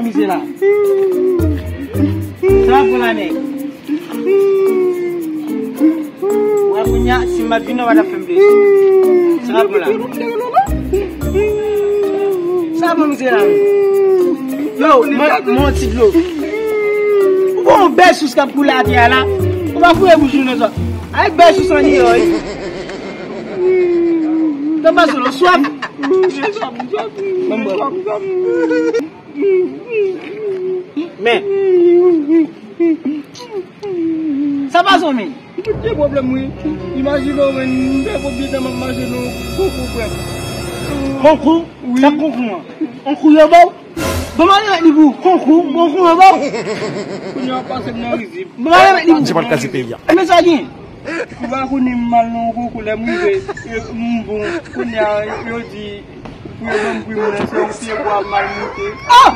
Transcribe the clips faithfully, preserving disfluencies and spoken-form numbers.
Mizè la. Sa va pou la, nèg. Wè, kounye a, si m pa t vin, w pa t ap fè m plezi. Sa va pou la. Sa va pou mizè la, menm. Yo, mwen, mwen ti dlo. Ou pa yon bèl sous k ap koule atè a la. Ou pa fouye bouch ou nan zòt. Ay, bèl sous an deyò, wi. Tann pa solo, swaf. Ban m bwè. Men. Sa pa zonmen. Ki pwoblèm, wi. Imajine w, men, m fè konbyen tan m ap mache nan konkou, frè m. Konkou? Wi. Sa konkou an? Konkou yo ba w? Bon, m ale met li pou konkou, konkou yo ba w? Kounye a pase m nan rizib. Bon, m ale met li pou. Se pa l ka se peyi a. Men sa gen? Ou pa konnen m al nan yon konkou, lè m rive, e, m bon, kounye a, yo di, pou yo ban m pri, mwen, se yon pye bwa m al moute. Ah!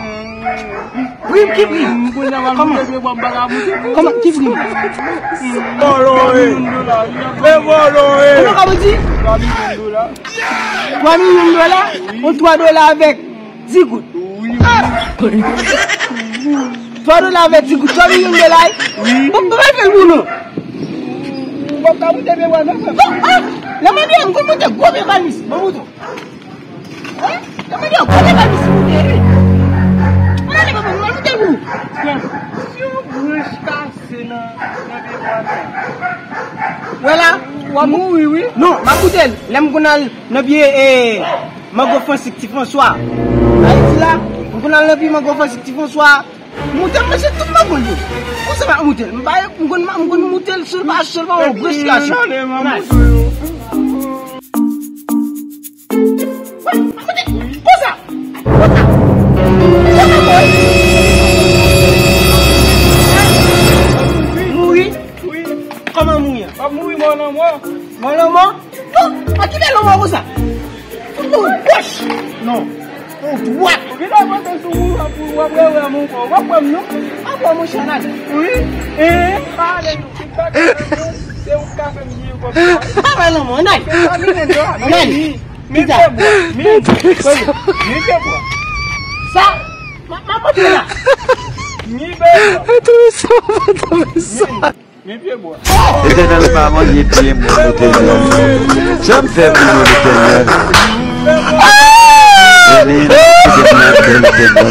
Pri? Ki pri? M kounye a m al moute pye bwa m pa ka moute. Kòman? Ki pri? Vòlò, e. Twa milyon dola, wi. E vòlò, e. Kòman ka di? Twa milyon dola. Twa milyon dola? Wi. Yon twa dola avèk dis goud. Wi, wi. Twa dola avèk dis goud, twa milyon dola, wi. Wi. Bon, bon, fè l pou nou. Ou p ap ka moute pye bwa non, frè m. Non, ah, lè mwen di w, m konn moute gwo pye palmis. Bon, moute. Hein? Lè mwen di w, gwo pye palmis, moute, wi. Mwen ale, papa, mwen moute pou ou. Frè m, si yon branch kase nan, nan pye bwa sa. Wè la, w ap mouri, wi. Non, m ap moute l. Lè m konn al nan pye, e, mango Fransik Ti Franswa. Ayiti la, m konn al nan pye mango Fransik Ti Franswa. Moute, m manje tout mango l yo. Konsa m ap moute l. M pa, m konn, m konn moute l sèlman, sèlman yon gwo estasyon. Konsa. Konsa. Mouri. Kòman mouri an? W ap mouri mò lanmò. Mò lanmò? Non, pa kite lanmò konsa. Fout mwen yon gòch. Non. Yon dwat. Ou vin avanse sou mwen pou w ap rewè m ankò. Ou pa kwè m non? Pa kwè, monchè, n ale. Wi. E, pa ale non. Se ou k ka fè m bliye kòb sa. Pa bay lanmò, n ale. N ale. Men pye bwa. Men pye bwa. Sa, m ap pote la. Men pye bwa. Men pye bwa. Letènèl pa manje pye mwen, Letènèl. Sa m fè pou nou, Letènèl? Letènèl, Letènèl.